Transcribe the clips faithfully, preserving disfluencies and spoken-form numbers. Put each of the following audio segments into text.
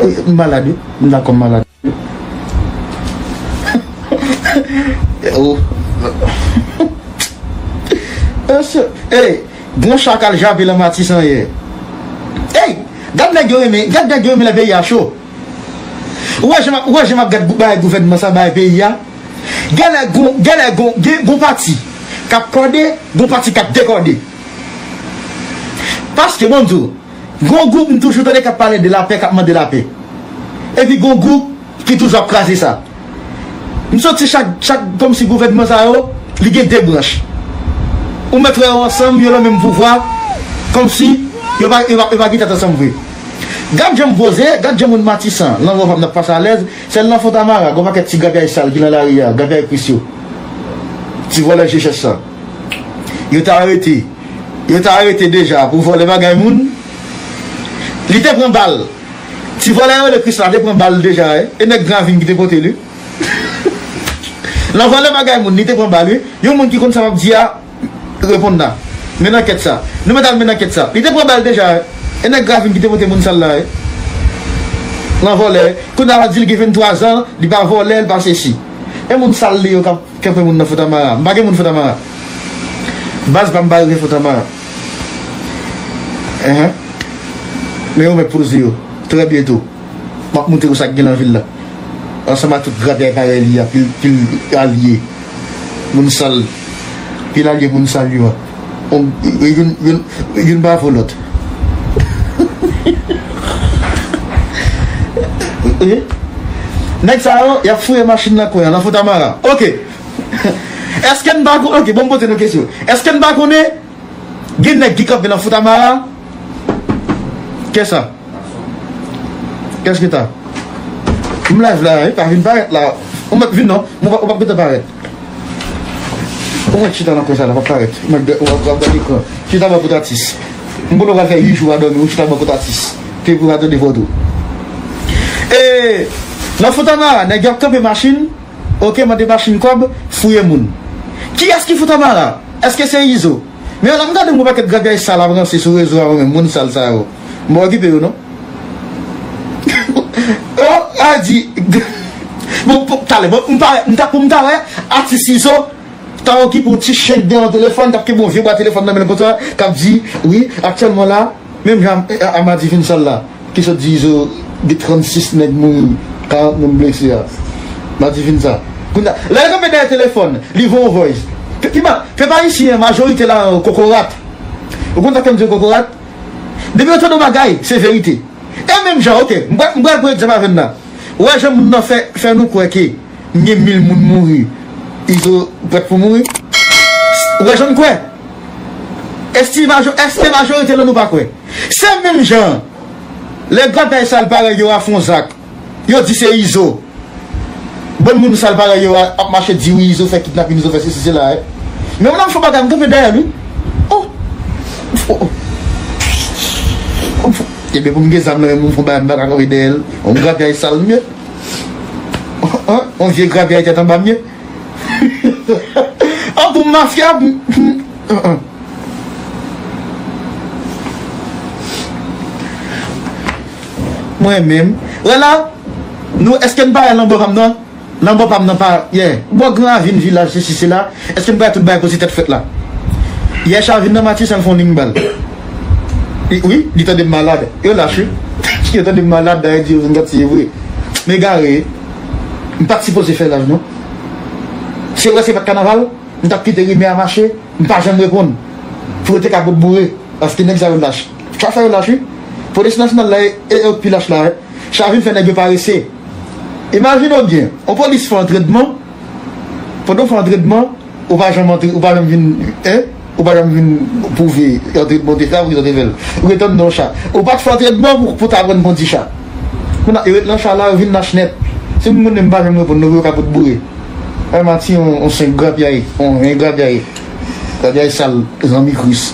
M malad, wi. M dakò, m malad. Oh. Mesye, hey, gon cha k al jape lan Matisan yè. Hey, gad nèg yo renmen, gad nèg yo renmen lè peyi a cho. Ou wè jan m ap, ou wè jan m ap gad gou-, bagay gouvènman sa bay peyi a? Genlè gon, genlè gon, gen gon pati k ap kòde, gon pati k ap dekòde. Paske, bon, m di w, gon gwoup m toujou tande k ap pale de lapè, k ap mande lapè. Epi gon gwoup ki toujou ap kraze sa. M santi chak, chak, kòmsi gouvènman sa yo, li gen de branch. Ou mèt wè yo ansanm, yo nan menm pouvwa, kòmsi yo pa, yo pa, yo pa gen tèt ansanm vre. Gad jan m poze, gad jan moun Matisan, nan Lòv ap n ap pase alèz, sèl nan Fontamara, gon pakèt ti grapyay sal ki nan lari a, grapyay kwis yo. Ti vòlè G S S sa. Yo te arete, yo te arete deja pou vòlè bagay moun. Li te pran bal. Ti vòlè yo rele Krisla te pran bal deja, wi. E nèg Gravin ki te pote l, wi. Nan vòlè bagay moun, li te pran bal, wi. Yon moun ki konn sa m ap di a, reponn la. Men ankèt sa. Nou mèt al men ankèt sa. Li te pran bal deja, wi. E nèg Gravin ki te pote moun sal la, wi. Nan vòlè, wi. Kounye a l ap di l gen venntwa zan, li pa vòlè, li pa sesi. E moun sal li yo k ap kenbe moun nan Fontamara. M pa gen moun Fontamara. Baz pa m pa rive Fontamara. Enhen. Men yo mèt poze yo. Trè byento. M ap montre w sa k gen nan vil la. Ansanm ak tout grapyay parèy li a, pil, pil alye. Moun sal. Pil alye moun sal yo a. On, youn, youn, youn pa vo lòt. Wi. Nèg sa yo, y ap fouye machin nan kwen an, nan Fontamara. Oke. Èske n pa kon-, oke, bon, m poze nou kesyon. Èske n pa konnen gen nèg ki kanpe nan Fontamara? Kè sa? Kès ki ta? M live la, wi, pa vin parèt la. Ou mèt vin non, ou p ap, ou p ap gentan parèt. Ou mèt chita nan kwen sa la, p ap parèt. Ou mèt, ou ap, ou ap gade ekran. Chita bò kot atis. M konnen w pral fè uit jou pa dòmi, ou chita bò kot atis. Te pou atande vòt ou. E, nan Fontamara, nèg yo ap kanpe machin, oke, mande machin kòb, fouye moun. Kiyès ki Fontamara? Èske se Izo? Men la m gade yon pakèt grapyay sal ap ranse sou rezo a, mwen menm, moun sal sa yo. M pa okipe yo, non. Oh, a di, bon, pou, talè, bon, m pa, m ta, pou m ta wè, atis Izo, ta okipe yon ti chen k gen yon telefòn, t ap kenbe yon vye bwa telefòn nan men l konsa, k ap di, wi, aktyèlman la, menm jan a, a, a Madivin sal la, ki sot di Izo gen trannsis nèg mouri, karant moun blese a. Madivin sa. Kounye a, lè l kanpe dèyè telefòn, li voye yon voice. Pe-, pima, pèp ayisyen an, majorite la, kokorat. Ou konn sa k fè m di yo kokorat? Depi yo tande yon bagay, se verite. E menm jan, oke, m pral, m pral pran egzanp avè n la. Ou wè jan moun nan fè, fè nou kwè ke gen mil moun mouri, Izo prèt pou mouri? Ou wè jan n kwè? Èske majo-, èske majorite nan nou pa kwè? Se menm jan, lè grapyay sal parèy yo a fè yon zak, yo di se Izo. Bann moun sal parèy yo a ap mache di wi, Izo fè kidnapin, Izo fè sesi, sela, e. Men w nan fè bagay, m kanpe dèyè l, wi. Oh! Oh, oh. Ebyen, pou m gen zam nan men m, m fè bagay, m pa ka kanpe dèyè l. Yon grapyay sal m ye. Yon vye grapyay tèt anba m ye. An pou mafya, m, m, an, an. Mwen menm. Wè la, nou, èske n pa wè lanbò pa m nan? Lanbò pa m nan pa, yeah. Bò Gran Ravin, vilaj, sesi, sela. Èske n pa wè tout bagay koze tèt frèt la? Yè Chavin nan Matisan fè yon liy bal. Li, wi, li tande m malad. Yo lach, wi. Yo tande m malad, dayè di yo vin gad si e vre. M egare. M pa t sipoze fè live, non. Se vre, se pa t kanaval. M t ap kite rimè a mache. M pa janm reponn. Pou yo te ka bout boure. Paske nèg sa yo lach. Sa fè yo lach, wi. Polis nasyonal la e, e, e pi lach la, wi. Chavin fè nèg yo parese. Imajine w byen, yon polis fè antrenman. Pandan w fè antrenman, ou pa janm antre, ou pa janm vin, en? Ou pa janm vin pwouve antrenman w te fè, apre w te fè l. Ou ret anndan yon cha. Ou pa t fè antrenman pou, pou w ta aprann kondi cha. Kounye a, yo ret nan cha la, yo vin lach nèt. Si moun konnen m pa janm reponn, nou yo ka bout boure. Ay, Mati, on, on senk grapyay, on ven grapyay. Grapyay sal, zanmi Kris.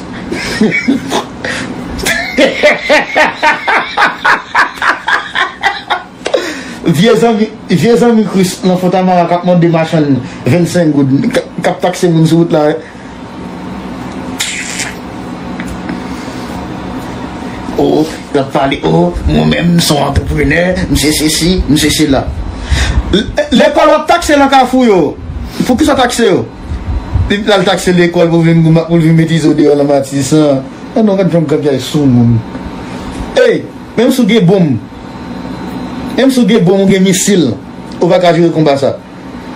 Vye zanmi, vye zanmi Kris nan Fontamara k ap mande machann vennsenk goud, k, k ap takse moun sou wout la, wi. Oh, L ap pale, o, mwen menm m se yon antreprenè, m se sesi, m se sela. L- Lekòl w ap takse nan Kafou yo, poukisa w takse yo? Li al takse lekòl pou vin pou vin metize w deyò nan Matisan. An non, gad jan w gad gay sou moun. Ey, menm si w gen bonm, menm si w gen bonm, ou gen misil, ou pa ka jere konba sa.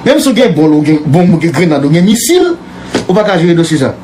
Menm si w gen bòl, ou gen bonm, ou gen grenad, ou gen misil, ou pa ka jere dosye sa.